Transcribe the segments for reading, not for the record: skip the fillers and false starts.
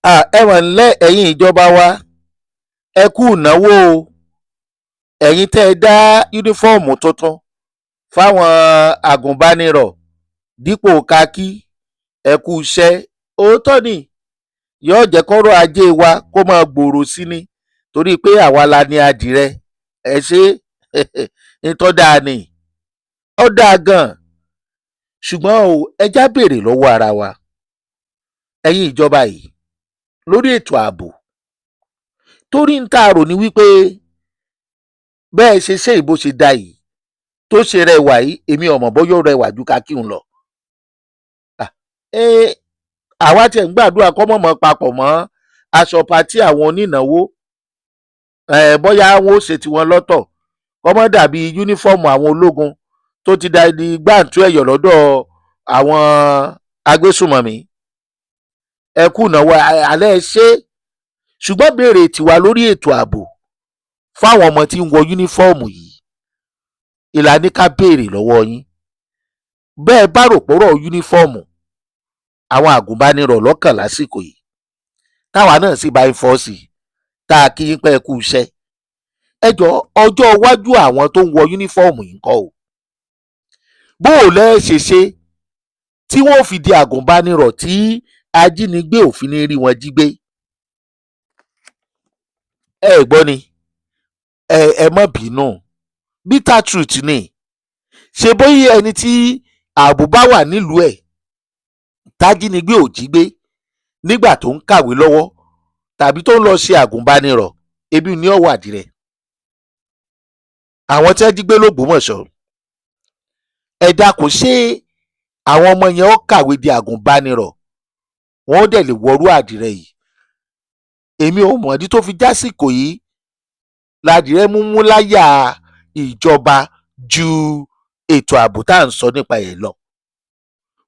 Ẹ mà ńlẹ́ ẹ̀yin ìjọba wa, ẹ kú ìnáwó o. Ẹ̀yin tẹ́ ẹ dá yúnífọ́ọ̀mù tuntun fáwọn agùnbánirọ̀ dípò kakí, ẹ kú iṣẹ́. Òótọ́ ni, yóò jẹ́ kọ́rọ̀ ajé wa kó máa gbòòrò sí ni, torí pé àwa la ní adìrẹ. Ẹ ṣe é tó dáa ni, ó dáa gan-an. Ṣùgbọ́n o, ẹ já béèrè lọ́wọ́ ara wa, ẹ̀yin ìjọba yìí, lórí ètò ààbò, torí ń tà rò ní wípé bẹ́ẹ̀ ṣe ṣe ìbò ṣe da yìí, tó ṣe rẹwà yìí, èmi ọ̀mọ̀ bóyá ó rẹwà ju kakí ń lọ. Àwa tiẹ̀ ń gbàdúrà kọ́ mọ̀mọ́ papọ̀ mọ́ aṣọ patí àwọn onínáwó, bóyá wọn ó ṣe tiwọn lọ́tọ̀, kọ́ mọ́ dàbí yúnífọ́ọ̀mù àwọn ológun tó ti da di gbàǹtú ẹ̀yọ̀ lọ́dọ̀ àwọn agbésùmọ̀mí. Ẹ kú ìnáwó alẹ́, ẹ ṣe. Ṣùgbọ́n béèrè tiwa lórí ètò ààbò fáwọn ọmọ tí ń wọ yúnífọ́ọ̀mù yìí, ìlànà ká béèrè lọ́wọ́ yín. Bẹ́ẹ̀ bá rò pọ̀rọ̀ yúnífọ́ọ̀mù àwọn àgùnbánirọ̀ lọ́kàn lásìkò yìí, táwa náà sì bá ń fọ́ sí i, tá a kí yín pé ẹ kú iṣẹ́, ẹ jọ, ọjọ́ iwájú àwọn tó ń wọ yúnífọ́ọ̀mù yìí ńkọ́ o? Bó o lẹ́ ṣe ṣe tí wọ́n fi di àgùnbánirọ̀ tí ajínigbé òfin ní rí wọn jí gbé? Ẹ gbọ́ ni, ẹ má bínú, bitter truth ni. Ṣe bóyá ẹni tí ààbò bá wà nílùú ẹ̀, tájínigbé ò jí gbé nígbà tó ń kàwé lọ́wọ́ tàbí tó ń lọ ṣe àgùnbánirọ̀, ebi ní ọ̀wọ́ àdìrẹ. Àwọn tí wọ́n jí gbé lÓgbómọ̀ṣọ́, ẹ dákun, ṣé àwọn ọmọ yẹn ó kàwé di àgùnbánirọ̀, wọn ó dẹ̀ lè wọrú àdìrẹ yìí? Èmi ò mọ̀dí tó fi jásìkò yìí ládìrẹ múmú láyà ìjọba ju ètò ààbò tá à ń sọ nípa ẹ̀ lọ.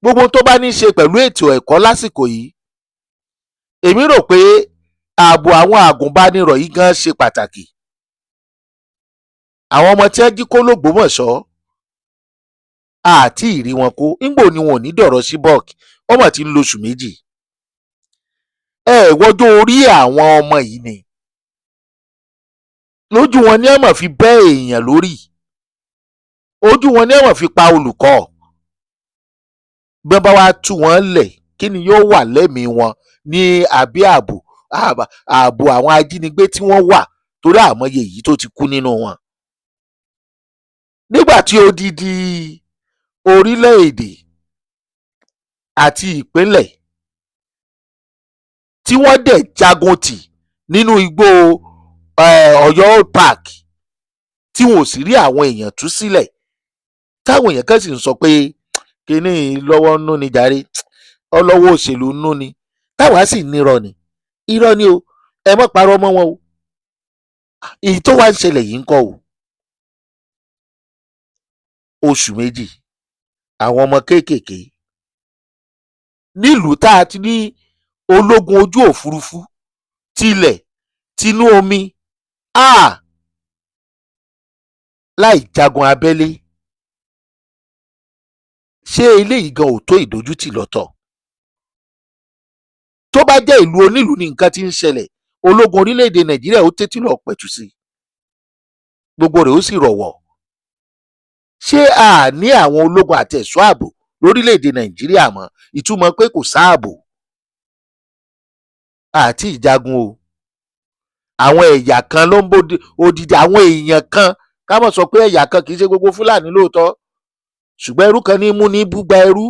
Gbogbo tó bá ní í ṣe pẹ̀lú ètò ẹ̀kọ́ lásìkò yìí, èmi rò pé ààbò àwọn àgùnbánirọ̀ yìí gan ṣe pàtàkì. Àwọn ọmọ tí wọ́n jí kó lÓgbómọ̀ṣọ́, àti ìrí wọn kó ńgbò ni wọn ò ní dọ̀rọ̀ Chibok. Ọmọ tí ń lóṣù 2. Ẹ wọjọ́ orí àwọn ọmọ yìí ni, lójú wọn ní ọmọ fi bẹ́ èèyàn lórí, ojú wọn ní ọmọ fi pa olùkọ́. Bí wọ́n bá wá tú wọn lẹ̀, kí ni yóò wà lẹ́mìí wọn ní abẹ́ ààbò àwọn ajínigbé tí wọ́n wà? Torí àmọye èyí tó ti kú nínú wọn. Nígbà tí odidi orílẹ̀-èdè àti ìpínlẹ̀ tí wọ́n dẹ̀ jagun tì nínú igbó Ọ̀yọ́ Old Park, tí wọn ò sì rí àwọn èèyàn tú sílẹ̀, táwọn èèyàn kan sì ń sọ pé kínní lọ́wọ́ nú ni jàre, ọlọ́wọ́ òṣèlú nú ni, táwa sì ní irọ́ ni, irọ́ ni o, ẹ má parọ́ mọ́ wọn o. Èyí tó wá ń ṣẹlẹ̀ yìí ń kọ́ o, oṣù 2, àwọn ọmọ kéékèèké nílùú tá a ti ní ológun ojú òfurufú, tilẹ̀, tinú omi, láì jagun abẹ́lé, ṣé eléyìí gan ò tó ìdójútì lọ́tọ̀? Tó bá jẹ́ ìlú onílùú ní nǹkan tí ń ṣẹlẹ̀, ológun orílẹ̀-èdè Nàìjíríà ó tètè lọ pẹ̀tù sí, gbogbo rẹ̀ ó sì rọ̀wọ̀. Ṣé a ní àwọn ológun àti ẹ̀ṣọ́ ààbò lórílẹ̀-èdè Nàìjíríà mọ́? Ìtumọ̀ pé kò sáàbò àti ìjagun o. Àwọn ẹ̀yà kan ló ń bóde odidi àwọn èèyàn kan. Ká mọ̀ sọ pé ẹ̀yà kan, kì í ṣe gbogbo Fúlàní lóòótọ́, ṣùgbọ́n ẹrú kan ní mú ní búgba ẹrú.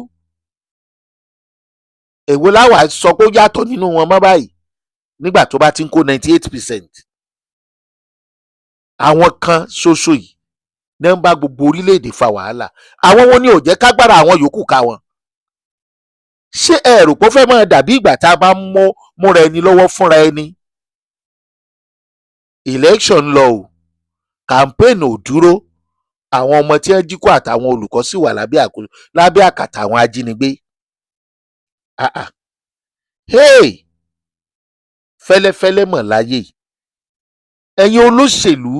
Èwo láwàá sọ pé ó yàtọ̀ nínú wọn mọ́ báyìí, nígbà tó bá ti ń kó 98%? Àwọn kan ṣoṣo yìí ní ń bá gbogbo orílẹ̀-èdè fa wàhálà. Àwọn wo ni ò jẹ́ kágbára àwọn yòókù ká wọn? Ṣé ẹ rò pé ó fẹ́ máa dàbí ìgbà tá a bá ń mú múra ẹni lọ́wọ́ fúnra ẹni? Election lọ o, campaign ò dúró, àwọn ọmọ tí wọ́n jí kó àtàwọn olùkọ́ sì wà lábẹ́ àkóso, lábẹ́ àkàtà àwọn ajínigbé. Ah ah, hey, fẹ́lẹ́fẹ́lẹ́ mọ̀ láyé. Ẹ̀yin olóṣèlú,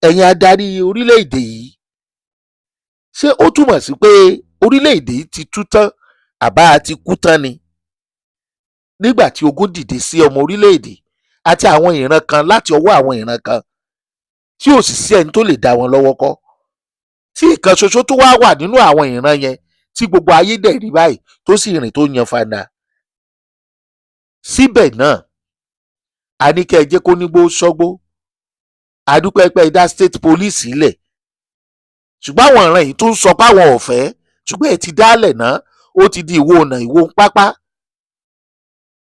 ẹ̀yin adarí orílẹ̀-èdè yìí, ṣé ó túmọ̀ sí pé orílẹ̀-èdè yìí ti tú tán, àbá ti kú tán ni? Nígbà tí ogun dìde sí ọmọ orílẹ̀-èdè àti àwọn ìran kan láti ọwọ́ àwọn ìran kan tí ò sì sí ẹni tó lè dá wọn lọ́wọ́ kọ́, tí ìkan ṣoṣo tó wá wà nínú àwọn ìran yẹn tí gbogbo ayé dẹ̀ rí báyìí tó sì rìn tó yan fanda. Síbẹ̀ náà, a ní kẹ́ ẹ jẹ́ kó nígbó sọ́gbó. Adúpẹ́ pé ẹ dá state police sílẹ̀, ṣùgbọ́n àwọn ìran yìí tún sọ pé àwọn ò fẹ́, ṣùgbọ́n ẹ ti dálẹ̀ náà, ó ti di ìwo ọ̀nà ìwo pápá.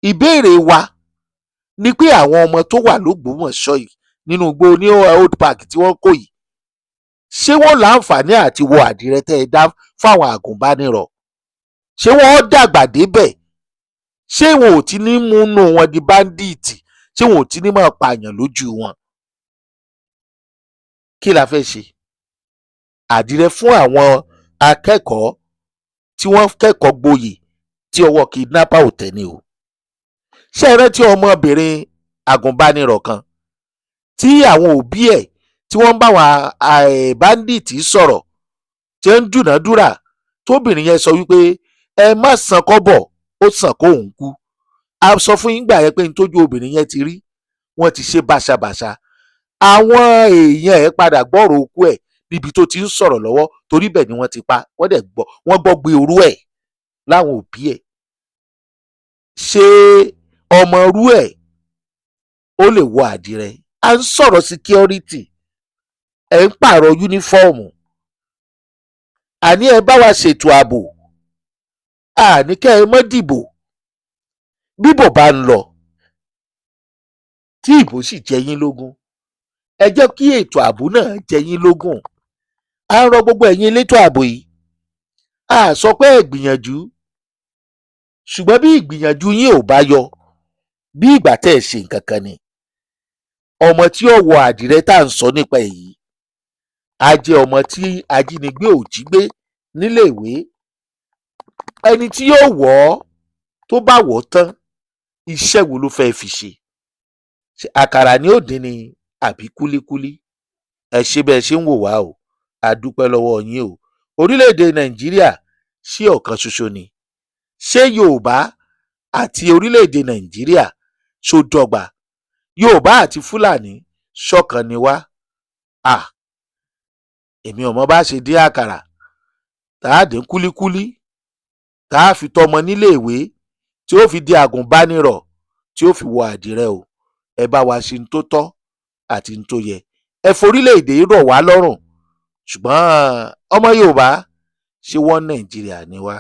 Ìbéèrè wa ni pé àwọn ọmọ tó wà lÓgbómọ̀ṣọ́ yìí, nínú igbó ní Old Park tí wọ́n kó yìí, ṣé wọ́n láǹfààní àti wọ àdìrẹ tẹ́ ẹ dá fáwọn àgùnbánirọ̀? Ṣé wọ́n dàgbà débẹ̀? Ṣé wọn ò ti ní múnú wọn di bandit? Ṣé wọn ò ti ní máa pààyàn lójú wọn? Kí la fẹ́ ṣe? Àdìrẹ fún àwọn akẹ́kọ̀ọ́ tí wọ́n kẹ́kọ̀ọ́ gboyè tí ọwọ́ kidnapper ò tẹ̀ ni o. Ṣé ẹ rántí ọmọbìnrin àgùnbánirọ̀ kan tí àwọn òbí ẹ̀ tí wọ́n ń bá àwọn bandit sọ̀rọ̀, tí ń dúnàádúrà, tóbìnrin yẹn sọ wípé ẹ má san kọ́bọ̀, ó sàn kóun kú? A sọ fún yín gbà yẹn pé n tójú obìnrin yẹn ti rí, wọ́n ti ṣe báṣabàṣa. Àwọn èèyàn ẹ̀ padà gbọ́rọ̀ okú ẹ̀ níbi tó ti ń sọ̀rọ̀ lọ́wọ́, torí bẹ́ẹ̀ ni wọ́n ti pa. Wọ́n dẹ̀ gbọ́, wọ́n gbọ́ gbé orú ẹ̀ láwọn òbí ẹ̀. Ṣé ọmọ irú ẹ̀ ó lè wọ àdìrẹ? À ń sọ̀rọ̀ security, ẹ̀ ń pààrọ̀ uniform. Àní ẹ bá wa ṣètò ààbò, àní kẹ́ ẹ mọ́ dìbò. Bíbò bá ń lọ, tí ìbò sì jẹ yín lógún, ẹ jẹ́ kí ètò ààbò náà jẹ yín lógún. À ń rọ gbogbo ẹ̀yin elétò ààbò yìí. A sọ pé ẹ gbìyànjú, ṣùgbọ́n bí ìgbìyànjú yín ò bá yọ, bí ìgbà tẹ́ ẹ ṣe nǹkan kan ni. Ọmọ tí ó wọ àdìrẹ tá à ń sọ nípa èyí á jẹ́ ọmọ tí ajínigbé ò jí gbé níléèwé. Ẹni tí yóò wọ̀ ọ́, tó bá wọ̀ ọ́ tán, iṣẹ́ wo ló fẹ́ẹ́ fi ṣe? Ṣé àkàrà ni ó dín ni àbí kúlíkúlí? Ẹ ṣe bẹ́ẹ̀ ṣe ń wò wá o, a dúpẹ́ lọ́wọ́ yín o. Orílẹ̀-èdè Nàìjíríà, ṣé ọ̀kan ṣoṣo ni? Ṣé Yorùbá àti orílẹ̀-èdè Nàìjíríà ṣó dọ́gba? Yorùbá àti Fúlàní, ṣọ̀kan ni wá? À èmi ò mọ bá ṣe dín àkàrà tá a dín kúlíkúlí, tá a fi tọmọ níléèwé tí ó fi di àgùnbánirọ̀, tí ó fi wọ àdìrẹ o. Ẹ bá wa ṣe ní tó tọ́ àti ní tó yẹ. Ẹ forílẹ̀-èdè yìí rọ̀ wá lọ́rùn. Ṣùgbọ́n ọmọ Yorùbá, ṣé wọ́n Nàìjíríà ni wá?